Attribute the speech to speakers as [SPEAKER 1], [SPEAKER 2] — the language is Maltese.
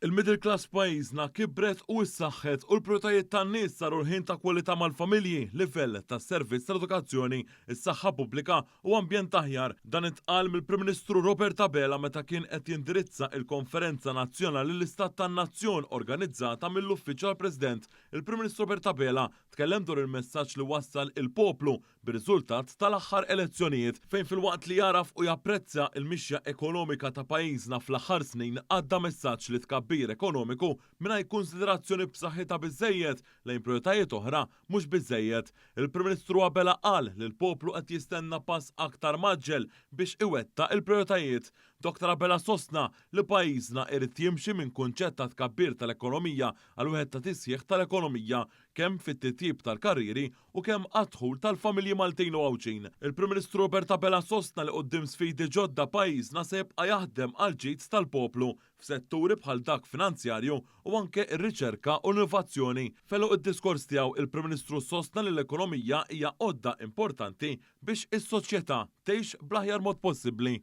[SPEAKER 1] Il-middle class f'pajjiżna kibret u issaħħet u l-prijoritajiet tan-nies saru l-ħin ta' kwalità mal-familji, livell ta' servizz tal-edukazzjoni, is-saħħa pubblika u ambjent aħjar. Dan intqal mill-Prim Ministru Robert Abela meta kien qed jindirizza il-Konferenza Nazzjonali l-Istat tan-Nazzjon organizzata mill-Uffiċċju tal-President. Il-Prim Ministru Robert Abela tkellem dwar il-messaġġ li wassal il-poplu bir-riżultat tal-aħħar elezzjonijiet, fejn filwaqt li jagħraf u japprezza l-mixja ekonomika ta' pajjiżna fl-aħħar snin għadda messaġġ li tkabbir ekonomiku mingħajr kunsiderazzjoni b'saħħitha biżżejjed lejn prijoritajiet oħra mhux biżżejjed. Il-Prim Ministru Abela qal li l-poplu qed jistenna pass aktar mgħaġġel biex iwettaq il-prijoritajiet. Dottor Abela sostna li pajjiżna irid jimxi minn kunċett ta' tkabbir tal-ekonomija għal wieħed ta' tisħiħ tal-ekonomija kemm fit-titjib tal-karrieri u kemm għad-dħul tal-familji Maltin u Għawdxin. Il-Prim Ministru Robert Abela sostna li quddiem sfidi ġodda pajjiżna se jibqa' jaħdem għall-ġid tal-poplu f'setturi bħal dak finanzjarju u anke r-riċerka u l-innovazzjoni. F'għeluq id-diskors tiegħu, il-Prim Ministru sostna li l-ekonomija hija għodda importanti biex is-soċjetà tgħix bl-aħjar mod possibbli.